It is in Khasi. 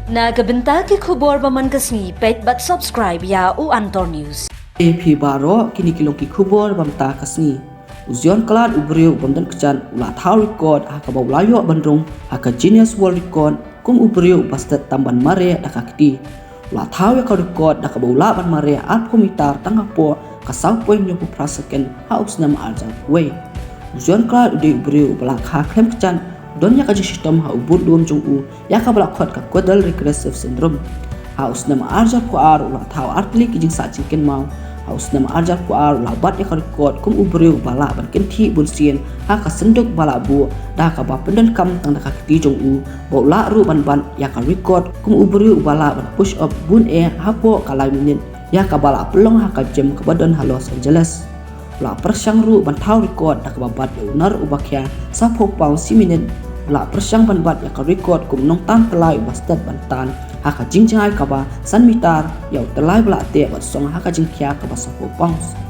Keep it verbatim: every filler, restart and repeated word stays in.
Na ka bynta ki khubor ba man ka sngi, peit bad subscribe ïa u Antor News. Te phi baroh, kine ki long ki khubor ba mynta ka sngi. U Jean Claude, u briew u bym don kjat, u la thaw record ha kaba u la ïoh ban rung ha ka Guinness World Record kum u briew uba stet tam ban mareh da ka kti. U la thaw ïa ka record da kaba u lah ban mareh arphew meter tang hapoh ka saw point hynñiewphew phra second ha u snem arhajar arphew wei. U Jean Claude u dei u briew uba la kha khlem kjat, don ïa ka jingshitom ha u budlum jong u, ïa kaba la khot ka caudal recursive syndrome. Ha u snem arhajar arphew ar u la thaw artylli ki jingsah jingkynmaw. Ha u snem arhajar arphew ar u la bat ïa ka record kum u briew uba lah ban kynthih bunsien ha ka synduk ba la buh, da kaba pyndonkam tang da ka kti jong u, ba u lah ruh ban bat ïa ka record kum u briew uba lah ban push up bun eh hapoh ka lai minit, ïa kaba la pynlong ha ka gym kaba don ha Los Angeles. U la pyrshang ruh ban thaw record da kaba bat ïa u nar uba khia saphew pound shi minit. U la pyrshang ban bat ïa ka record kum u nongtan tylli uba stet ban tan ha ka jingjngai kaba san meter ïa u tylli ba la teh bad song ha ka jingkhia kaba saphew pound.